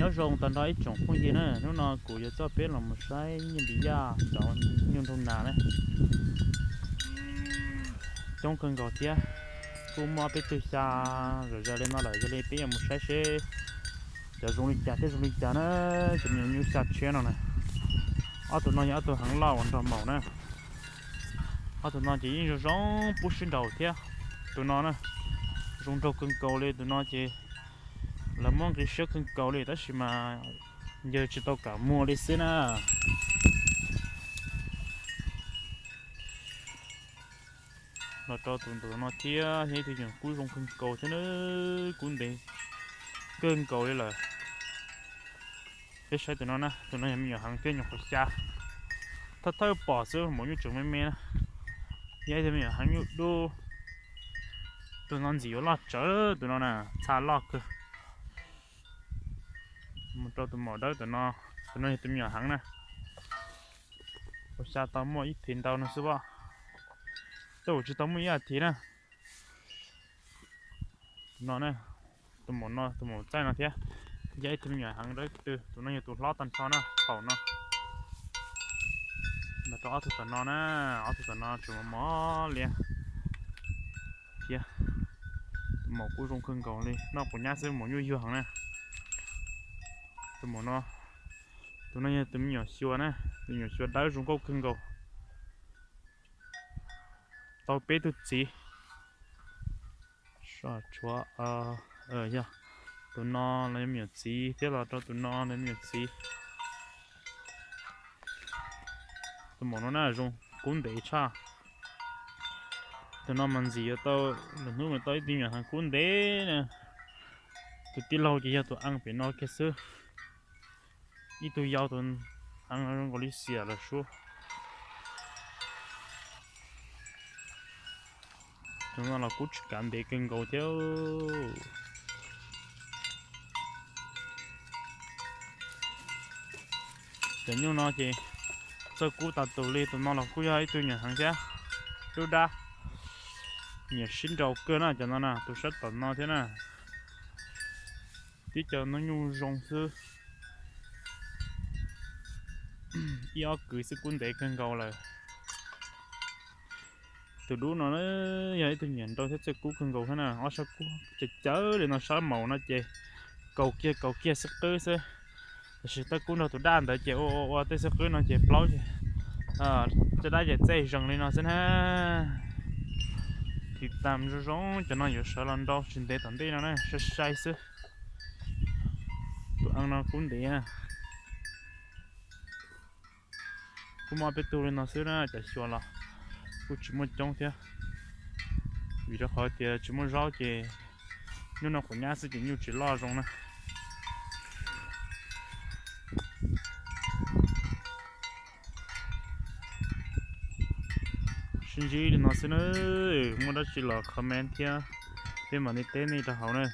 Nyob zoo tag nrho ib tsoom phooj ywg na, hnub no kuv yuav coj peb los mus saib nyiaj npis yaj cov nyuj nroog nas na. Coob kawg nkaus thiab, kuj muaj ob peb tug xya zom zaws li no lawm, yog li peb yuav mus saib seb cov zoo li cas thiab zoo li cas na. Cov me nyuam nyuj xya tshiab no na, ob tug no yog ob tug heev loj uas nrog maum na. Ob tug no ces yeej zoo zoo pub sib nraus thiab. Tus no na, zoo nraug kawg nkaus li. Tus no ces lawv muab nqi siab kawg nkaus li tab sis mas yawg tsis tau kam muag li xwb na. Los rau tus ntawm no thiab, yog ib tug nyuam kub zoo kawg nkaus thiab na, kub ntev kawg nkaus li lawm. Peb saib tus no na, tus no yog me nyuam heev thiab, nyuam qhuav xya. Thawj thawj pom xwb, maum nyuj tseem me me na. Yog ib tug me nyuam heev nyuj dub. Tus no ntxim yuav loj tsawv, tus no na, txha loj kawg. Mus rau tus maum dawb tus no, tus no yog tus me nyuam heev na. Ua xya tau muaj ib thiv ntau no xwb as, tej zaum tsis tau muaj ib as thiv na. Tus no, tus maum no, tus maum txaij no thiab, yog ib tug me nyuam heev dawb tw. Tus no yog tus hlob tag nrho na, thaum no. Los rau ob tug tom no na, ob tug tom no tseem mos mos li thiab. Tus maum kuj zoo kawg nkaus li, noj quav nyab xwb, maum nyuj yuag heev na. Tus maum no, tus no yog tus me nyuam xyuas na, tus me nyuam xyuas dawb zoo nkauj kawg nkaus. Tau peb tug txiv. Tshuav, yog tus no los yog me nyuam txiv thiab, los rau tus no los me nyuam txiv. Tus maum no na zoo kub ntev tshaj. Tus no mas ntxim yuav tau, lwm hnub mas tau ib tug me nyuam heev kub ntev na. Tus tij laug ces yog tus eeb pem no kiag xwb. Ib tug yau tus eeb zoo nkaus li xiam lawm suab. Tus no los kuj tsis kav ntev kawg nkaus thiab. Cov nyuj no ces txawj kub tas tus li. Tus no los kuj yog ib tug nyuam heev thiab, dub dab, nyiam sib nraus kawg na. Cov no na, tus sab tom no thiab na, tib co hnub nyuj zoo xwb. Ib ob kwv xwb kub ntev kawg nkaus lawm. Tus dub no yog ib tug nyiam nrau thiab txawj kub kawg nkaus thiab na. Ob sab kub cawv cawv li no, sab maum no ces kaus kiag kaus kiag xwb qwb xwb. Tab sis txawj kub nrog tus daj ntawd ces ua ua ua tej xwb qwb no ces plaub, caj dab ces txaij zees li no xwb na. Tiv tam zoo zoo, cov no yuav sawv los nrau tsis ntev tom ntej no na, sai sai xwb. Tus eeb no kub ntev. Kuj muaj peb tug li no xwb na, cov xyuas los kuj tsis muaj coob thiab, vim rau qhov tias tsis muaj zaub ces nyuj noj quav nyab xwb ces nyuj tsis loj zoo na. Sib ntsib li no xwb na, muaj dab tsi los comment thiab, peb mam li teb nej rau hauv na.